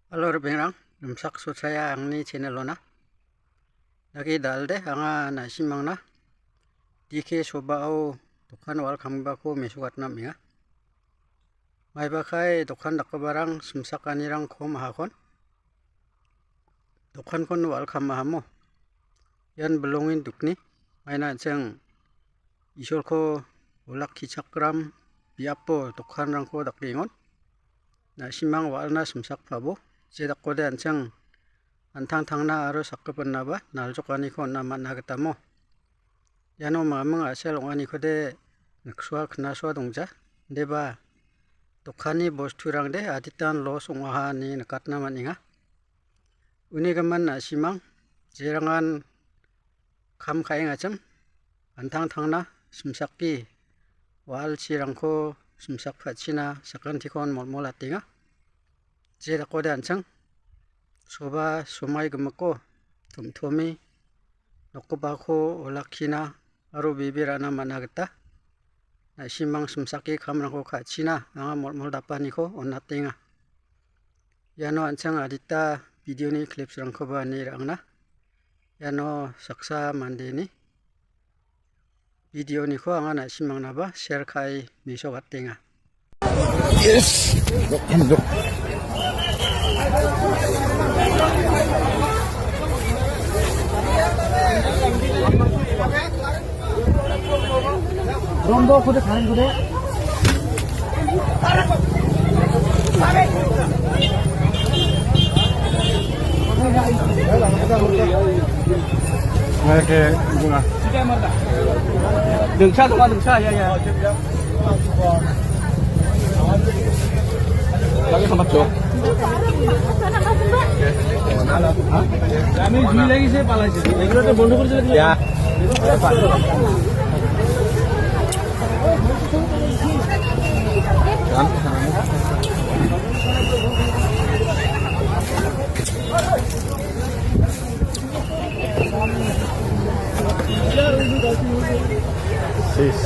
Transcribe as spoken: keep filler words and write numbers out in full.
Halo, ribengrang, rimsak sochaya angni channel-ona. Dake dal·de, anga na·simangna D K Sobao dokan wal kamgipako mesokatna am·enga. Maibakai dokan dakgiparang simsakanirang kom ahakon. Dokankon wal kam ahamo. Ian bilongin dukni. Maina an·ching Isolko olakkichakram biapo dokanrangko dakengon. Na·simang wa·alna simsakpabo. Je dakode an·ching an·tangtangna aro sakgipinaba naljokaniko on·na man·a gitamo. Iano maming a·sel ong·anikode niksoa knasoa dongja. Deba dokanni bosturangde aditan los ong·aha ine nikatna man·enga. Unigimin na·simang jerangan kam ka·engachim an·tangtangna simsake wa·alchirangko simsakpachina sakantikon molmolatenga. Je dakode an·ching soba somai gimikko tom·tome nokgipako olakkina aro bebe ra·na man·a gita na·simang simsake kamrangko ka·china anga molmol dapaniko on·atenga. Iano an·ching adita video-ni clips-rangkoba ine ra·angna. Iano saksa mandeni video-niko anga na·simangnaba share ka·e mesokatenga. Yes. Rombo kode karen kode. Oke, bunga. Dengsa, bunga, dengsa, ya, ya. Lagi sama, Cok. Kami jui lagi saya palai sih. Egulo to bondo kore dile. Ya. Sis.